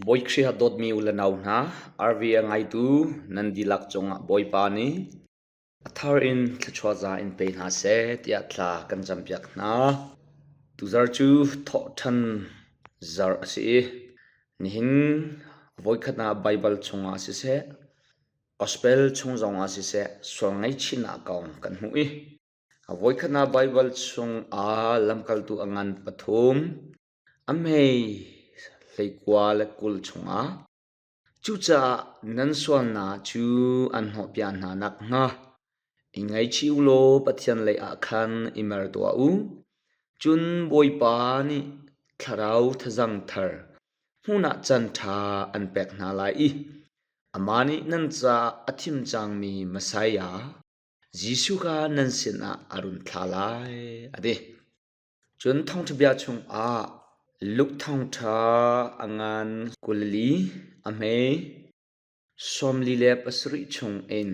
Bawi Khrih ah dawtmi u le nau hna, RV a ngaitu nan dihlak cungah Bawipa nih a thar in thluachuah za in pe hna seh tiah thla kan campiak hna. Tuzarh cu thawhṭhan zarh a si i nihin voikhat ah Baibal chungah siseh, Gospel chung zongah siseh sual ngaihchihnak kong kan hmuh i a voikhat ah Baibal chungah lamkaltu a ngan pathum A mei hleikua le 20 chungah cucaah nan sualnak cu an hnawhpiak hna nakhnga i ngaihchih u law Pathian leiah khan i mer tuah u. Cun Bawipa nih thlarau thazang thar hmun ah caanṭha an pek hna lai i amah nih nan caah a thim cangmi Messiah Jesuh kha nan sinah a run thlah lai, a ti. Cun thawngṭha bia chungah Luke thawngṭha a ngan 24 a hme 47 chungin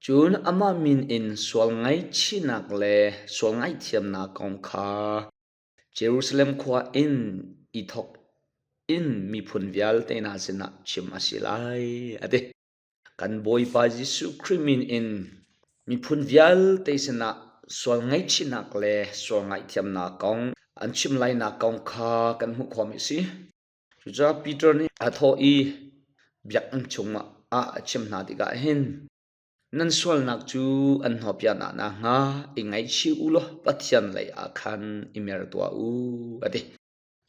cun amah min in sual ngaihchihnak le sual ngaihthiamnak kong kha Jerusalem khua in i thawk in miphun vialte hna sinah chim a si lai, a ti. Kan Bawipa Jesuh Khrih min in miphun vialte sinah sual ngaihchihnak le sual ngaihthiamnak kong an chim lainak kong kha kan hmuh khawhmi a si. Cucaah Peter nih a thawh i biakinn chungah ah a chim hna tikah hin nan sualnak cu an hnawhpiak hna nakhnga i ngaihchih u law Pathian lei ah khan i mer tuah u, a ti.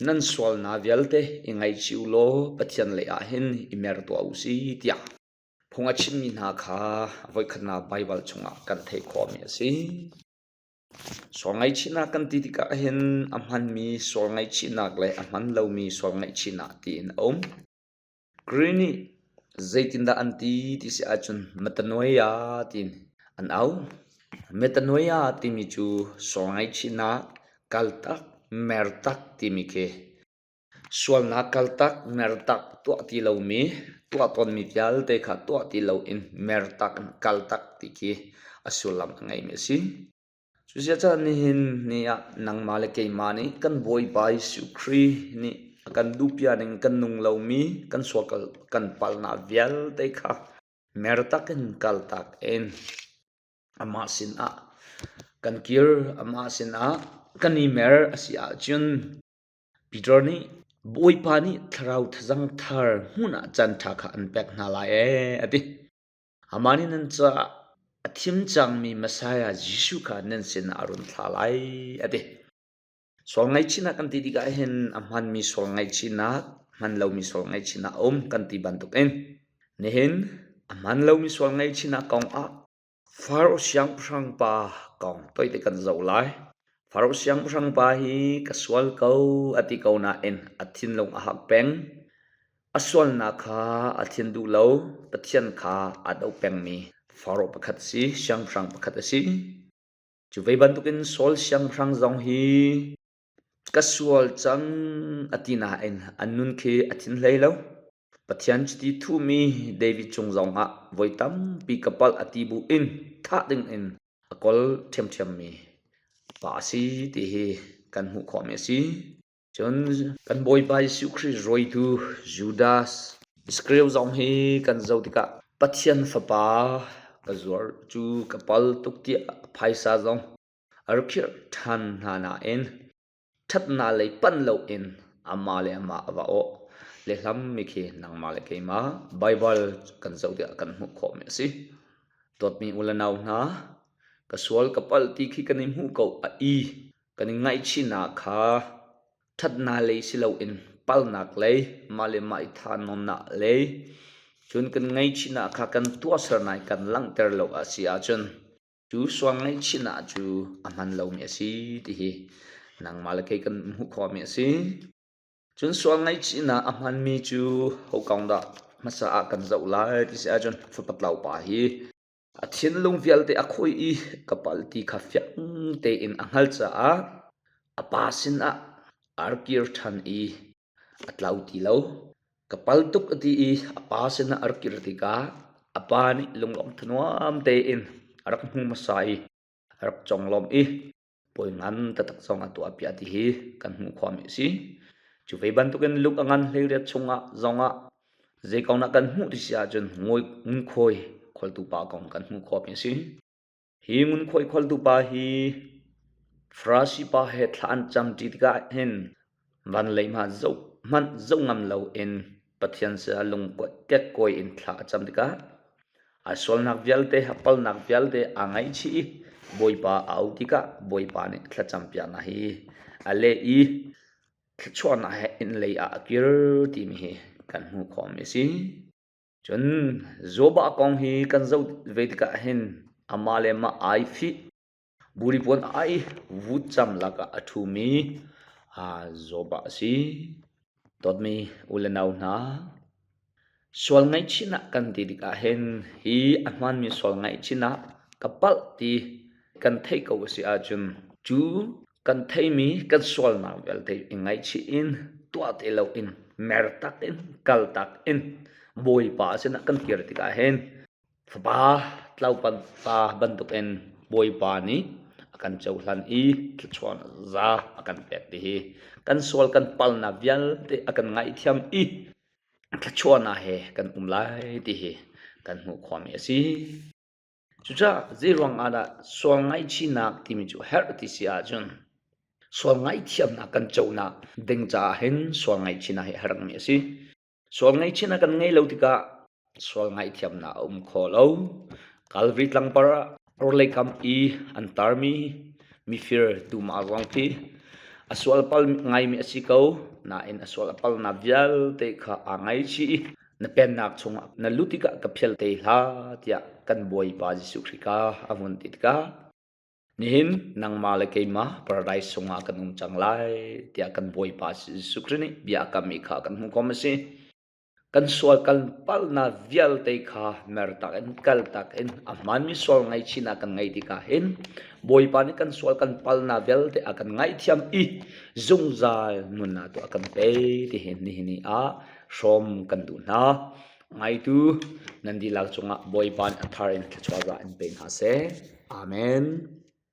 Nan sualnak vialte i ngaihchih u law Pathian lei ah hin i mer tuah u si tiah phung a chimmi hna kha voikhatnak Baibal chungah kan theih khawhmi a si. Sual ngaihchihnak kan ti tikah hin a hmanmi sual ngaihchihnak le a hman lomi sual ngaihchihnak tiin a um. Greek nih zeitindah an ti ti si ahcun metanoia tiin an auh. Metanoia timi cu sual ngaihchihnak, kaltak, mertak timi khi sualnak kaltak, mertak tuah ti lomi, tuah tawnmi vialte kha tuah ti loin mertak in kaltak ti khi a sullam a ngeimi a si. Cuasiah nihin ni ah nangmah le keimah nih kan Bawipa Jesuh Khrih nih a kan duhpiak ning kan nung lomi kan sual kan palhnak vialte kha mertak in kaltak in amah sinah kan kir, amah sinah kan i mer a si ahcun Peter nih Bawipa nih thlarau thazang thar hmun ah caanṭha kha an pek hna lai ee a ti. Amah nih nan caah a thim cangmi Messiah Jesuh kha nan sinah a run thlah lai, a ti. Sual ngaihchihnak kan ti tikah hin a hmanmi sual ngaihchihnak, hman lomi sual ngaihchihnak a um kan ti bantukin nihin a hman lomi sual ngaihchihnak kong ah Faro siangpahrang pa kong toite kan zoh lai. Faro siangpahrang pa hi ka sual ko a ti ko nain a thinlung a hak peng. A sualnak kha a thin duh lo, Pathian kha aa doh pengmi Faro pakhat a si, siangpahrang pakhat a si. Cu ve bantukin Saul siangpahrang zong hi ka sual cang a ti nain a nun khi a thin hlei lo. Pathian chiti thuhmi David cung zongah voi tampi ka palh a ti bu in thah dingin a kawl ṭhiamṭhiammi pa a si ti hi kan hmuh khawhmi a si. Cun kan Bawipa Jesuh Khrih rawitu Judas Iskariot zong hi kan zoh tikah Pathian Fapa ka zuar cu ka pal tuk tiah phaisa zong a rak khirh ṭhan hna nain ṭhatnak lei panh loin amah le amah a va awh. Lehlammi khi nangmah le keimah Baibal kan zoh tikah kan hmuh khawhmi a si. Dawtmi u le nau hna, ka sual ka palh ti khi kan i hmuh ko a i kan i ngaihchihnak kha ṭhatnak lei si loin palhnak lei, mah le mah i thahnawnnak lei, cun kan ngaihchihnak kha kan tuahsernak in kan langhter lo a si ahcun Cu sual ngaihchihnak cu a hman lomi a si ti hi nangmah le kei kan hmuh khawhmi a si. Cun sual ngaihchihnak a hmanmi cu ho kong dah hmasa ah kan zoh lai ti si ahcun fapatlau pa hi a thinlung vialte a khawih i ka pal ti kha fiang tein a hngalh caah a pa sinah ar kir ṭhan i A tlau ti lo. Ka pal tuk a ti i a pa sinah a rak kir tikah a pa nih lunglawm thanuam tein a rak hmu hmasa i a rak conglawmh i puai ngan taktak zong a tuahpiak ti hi kan hmuh khawhmi a si. Cu ve bantukin Luke a ngan 18 chungah zongah zei kong dah kan hmuh ti si ahcun ngunkhuai kholtu pa kong kan hmuh khawhmi a si. Hi ngunkhuai kholtu pa hi Farasi pa he thla an camṭi tikah hin van lei hmanh zoh hmanh zoh ngam loin Pathian sinah lungkuat kekkawi in thla a cam tikah a sualnak vialte, a palnak vialte aa ngaihchih i Bawipa a auh tikah Bawipa nih thlacampiaknak hi a leh i thluachuahnak he inn lei ah a kir timi hi kan hmuh khawhmi a si. Cun Jobah kong hi kan zoh ve tikah hin amah le mah ai fih. Buri puan ai vutcam lakah a ṭhumi Jobah a si. Dawtmi u le nau hna, sual ngaihchihnak kan ti tikah hin hi a hmaanmi sual ngaihchihnak ka palh ti kan theih ko a si ahcun cu kan theihmi kan sualnak vialte i ngaihchih in tuah ti loin mertak in kaltak in Bawipa sinah kan kir tikah hin Fapa tlaupan pa bantukin Bawipa nih a kan cohlan i thluachuah za a kan pek ti hi kan sual kan palnak vialte a kan ngaihthiam i thluachuahnak he kan um lai ti hi kan hmuh khawhmi a si. Cucaah zeiruang ah dah sual ngaihchihnak timi cu herh ti si ahcun sual ngaihthiamnak kan conak ding caah hin sual ngaihchihnak hi a herhmi a si. Sual ngaihchihnak kan ngeih lo tikah sual ngaihthiamnak a um kho lo. Calvary tlangpar ah orhlei kam i an tarmi mifir tumah zong khi a sual pal ngaimi a si ko nain a sual a palnak vialte kha aa ngaichih i na pennak chungah na lut tikah ka phial te hlah tiah kan Bawipa Jesuh Khrih ka a vun ti tikah Nihin nangmah le keimah paradise chungah kan um cang lai tiah kan Bawipa Jesuh Khrih nih bia a kammi kha kan hmuh kom a si. Kan sual kan palhnak vialte kha mertak in kaltak in a hmaanmi sual ngaihchihnak kan ngeih tikah hin Bawipa nih kan sual kan palhnak vialte a kan ngaihthiam i zungzal nunnak tu a kan pe ti hin nihin ni ah hrawm kan duh hna. Ngaitu nan dihlak cungah Bawipa nih a thar in thluachuah za in pe hna seh. Amen.